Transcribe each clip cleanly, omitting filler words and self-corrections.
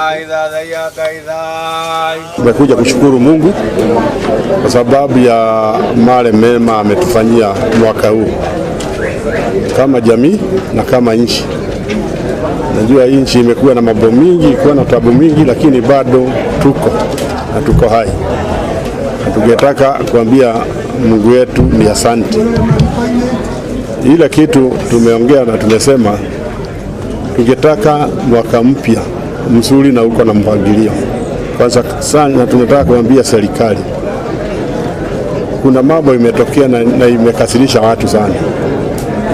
Ai, ai, Tumekuja kushukuru Mungu kwa sababu ya male mema ametufanyia mwaka huu kama jamii na kama nchi. Najua hii nchi imekuwa na mambo mingi, ikuwa na tabu mingi, lakini bado tuko na tuko hai, na tungetaka kuambia Mungu wetu ni asante. Ile kitu tumeongea na tumesema tungetaka mwaka mpya mzuri na uko na mpangilio. Kwanza sana tunataka kuambia serikali kuna mambo imetokea na imekasirisha watu sana.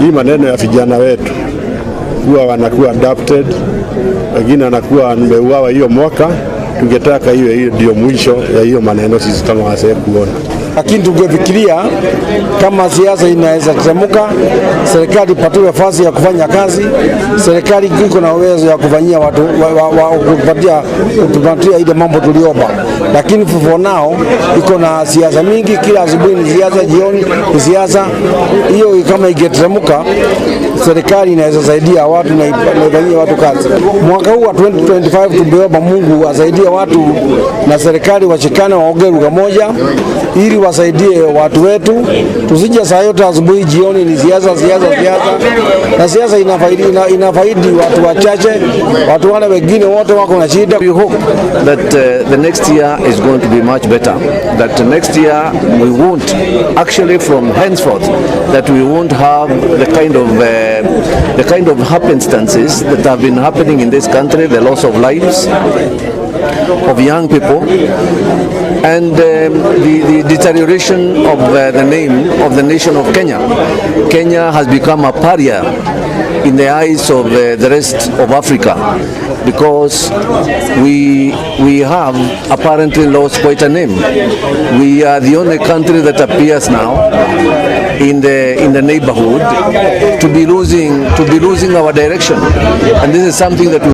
Hii maneno ya vijana wetu huwa wanakuwa abducted, wengine wanakuwa wameuawa hiyo mwaka. Tungetaka hiyo hiyo ndio mwisho ya hiyo maneno, sisi kama wazee kuona. Lakini tungefikiria kama siasa inaweza teremuka, serikali ipatiwe nafasi ya kufanya kazi. Serikali iko na uwezo ya kufanyia watu kutupatia kutupatia ile mambo tuliomba, lakini for now iko na siasa mingi, kila asubuhi ni siasa, jioni ni siasa. Hiyo kama ingeteremuka, serikali inaweza saidia watu na ifanyie watu kazi. Mwaka huu wa 2025 tumeomba Mungu asaidie watu na serikali washikane, waongee lugha moja ili wasaidie watu wetu, tusije saa yote asubuhi jioni ni siasa siasa siasa, na siasa inafaidi, inafaidi watu wachache, watu wale wengine wote wako na shida. We hope that the next year is going to be much better. That the next year we won't, actually from henceforth, that we won't have the kind of happenstances that have been happening in this country, the loss of lives of young people, and the deterioration of the name of the nation of Kenya. Kenya has become a pariah in the eyes of the rest of Africa because we have apparently lost quite a name. We are the only country that appears now in the neighborhood to be losing our direction, and this is something that we